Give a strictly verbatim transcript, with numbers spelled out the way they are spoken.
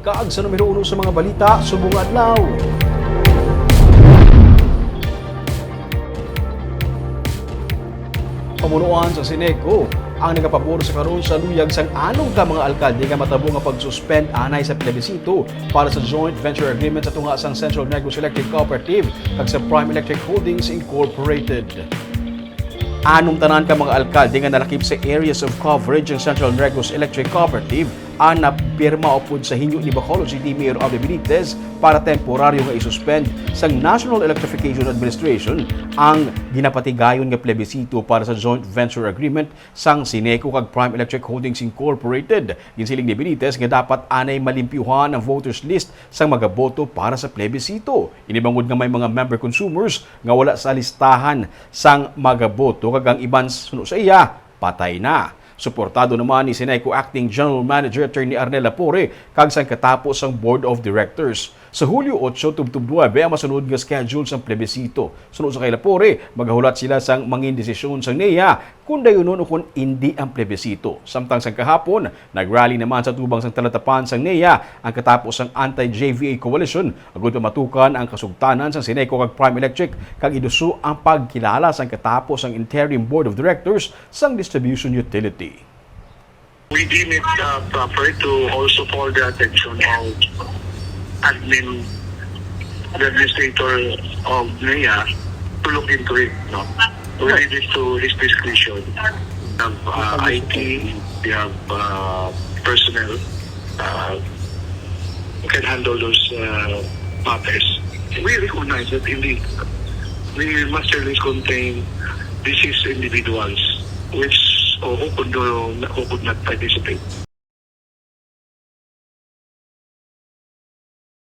Kag sa numero uno sa mga balita subong nga adlaw. Pamunuan sa Ceneco ang nagapabor sa karon sa luyag sang anom ka mga alkalde nga matabo nga pag-suspend anay sa plebisito para sa joint venture agreement sa tunga sang Central Negros Electric Cooperative kag sa Prime Electric Holdings Incorporated. Anom tanan ka mga alkalde nga nalakip sa areas of coverage ang Central Negros Electric Cooperative ang napirma upod sa hinyo ni Bacolod City Mayor Abby Benitez para temporaryo nga isuspend sang National Electrification Administration ang ginapatigayon nga plebisito para sa joint venture agreement sang Ceneco kag Prime Electric Holdings Incorporated. Ginsiling ni Benitez nga dapat anay malimpyuhan ang voters list sang magaboto para sa plebisito. Ini bangod nga may mga member consumers nga wala sa listahan sang magaboto kag ang iban suno sa iya patay na. Suportado naman ni Ceneco Acting General Manager Attorney Arnel Lapore kag sang katapo sang Board of Directors. Sa Hulyo otso tubtob nuebe ang masunod nga schedule sang plebisito. Suno sa kay Lapore, magahulat sila sang mangin desisyon sang NEA kon dayunon o kon indi ang plebisito. Samtang sang kahapon, nag-rally naman sa tubang sang talatapan sang NEA ang katapo sang Anti-J V A Coalition agud pamatukan ang kasugtanan sang Ceneco kag Prime Electric kag iduso ang pagkilala sang katapo sang Interim Board of Directors sang distribution utility. We deem it uh, proper to also call the attention of admin, the administrator of NEA to look into it. No? We leave it to his discretion. We have uh, I T, we have uh, personnel uh, who can handle those uh, matters. We recognize that indeed the master list contain deceased individuals which or who could, do, who could not participate.